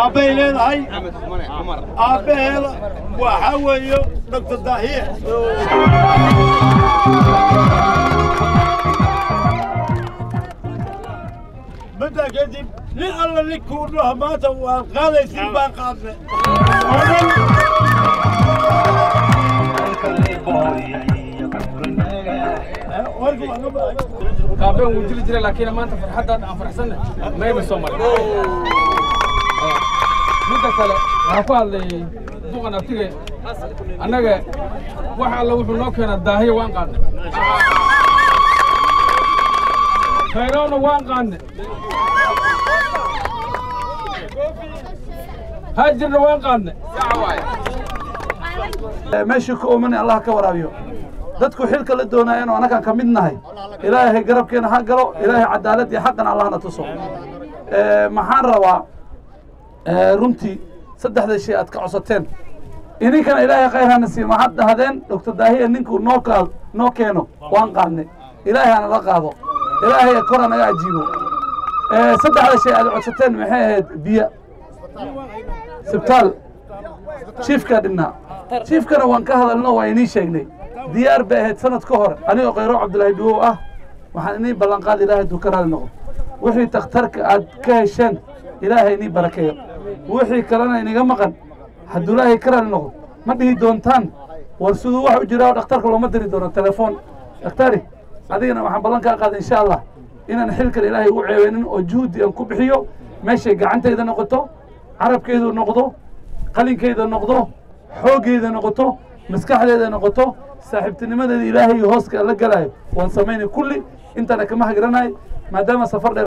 Aabbay leedahay, aabbaheeda waxaa weeye Doctor Daahiye. Middaa kadib nin alla ninkuu dhaho maanta waan qaadaysin baan qaadnay. Kaabeen wuu jiri jiray, laakiin maanta farxaddaad aan faraxsanna mayba soo marin. Midda kale waxaan ku hadlay duqan abtige, annaga wax alla wuxuu noo keenaa Daahiya waan qaadnay, Khayrowna waan qaadnay, Haajirna waan qaadnay. Meeshii ku oomanay Allah ka waraabiyo. Dadku xilka la doonayeen oo annagaan ka mid nahay, Ilaahay garabkeena ha galo, Ilaahay cadaalad iyo xaqana Allahna tuso. Maxaan rabaa runtii saddexda shay aad ka codsateen idinkana Ilaahay khayr hana siiyo. Maxaad dhahdeen? Doctor Daahiya ninkuu noo qaad noo keeno waan qaadnay, Ilaahay hana la qaado, Ilaahay kor hanaga ajiibo. Saddexda shay aad codsateen maxay ahayd? Biyo, sibtaal, jiifkaa dhinnaa. Jiifkana waan ka hadalno, waa inii sheegnay, diyaar bay ahayd sanad ka hor. Anigoo Khayro Cabdullaahi Dhuwow ah waxaan inii ballan qaad, Ilaahay hadduu ka raali noqdo, wixii takhtarka aad ka hesheen Ilaahay inii barakeeyo, wixii kalena iniga maqan hadduu Ilaahay ka raali noqdo ma dhihi doontaan war siduu wax u jiraa. Dhakhtarka looma diri doono telefoon. Dhakhtari, adigana waxaan ballan kaa qaaday insha Allah inaan xilkan Ilaahay ugu ceebeynin oo juhdi aan ku bixiyo, meeshay gacantayda noqoto, carabkaydu noqdo, qalinkayda noqdo, xooggayda noqoto, maskaxdeeda noqoto, saaxiibtinimadeeda Ilaahay hooska la galaayo waan samaynay kulli. Intana kama hagranaay maadaama safar dheer.